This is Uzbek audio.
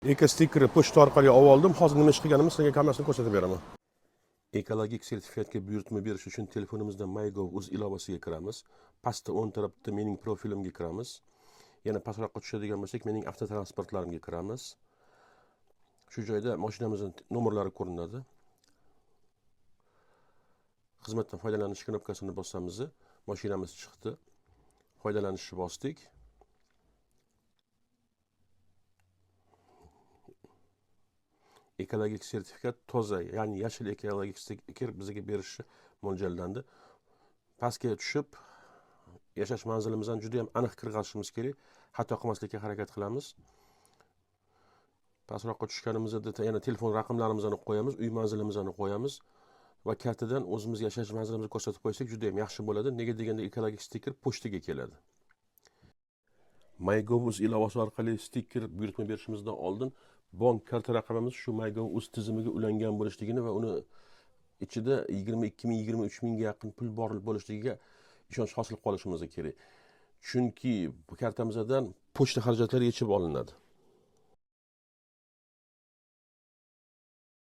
Eko stikerni pochta orqali olib oldim. Hozir nima ish qilganimni sizlarga hammasini ko'rsatib beraman. Ekologik sertifikatga buyurtma berish uchun telefonimizda MyGov.uz ilovasiga kiramiz. Pastda o'ng tarafda mening profilimga kiramiz. Yana pastroqqa tushadigan bo'lsak, mening avtotransportlarimga kiramiz. Shu joyda mashinamizning nomerlari ko'rinadi. Xizmatdan foydalanish knopkasini bossamiz, mashinamiz chiqdi. Foydalanishni bosdik. Ekologik sertifikat toza, ya'ni yashil ekologik stiker bizga berishi mo'ljallandi. Pastga tushib, yashash manzilimizdan juda ham aniq kirgazishimiz kerak. Xato qilmaslikka harakat qilamiz. Pastroqqa tushganimizda yana telefon raqamlarimizni qo'yamiz, uy manzilimizni qo'yamiz va kartadan o'zimiz yashash manzilimizni ko'rsatib qo'ysak juda ham yaxshi bo'ladi. Nega deganda ekologik stiker pochtaga keladi. MyGov.uz ilovasi orqali stiker buyurtma berishimizdan oldin bank karta raqamimiz shu MyGov.uz tizimiga ulangan bo'lishligini va uni ichida 22 ming, 23 mingga yaqin pul bor bo'lishligiga ishonch hosil qilib olishimiz kerak. Chunki bu kartamizdan pochta xarajatlari yechib olinadi.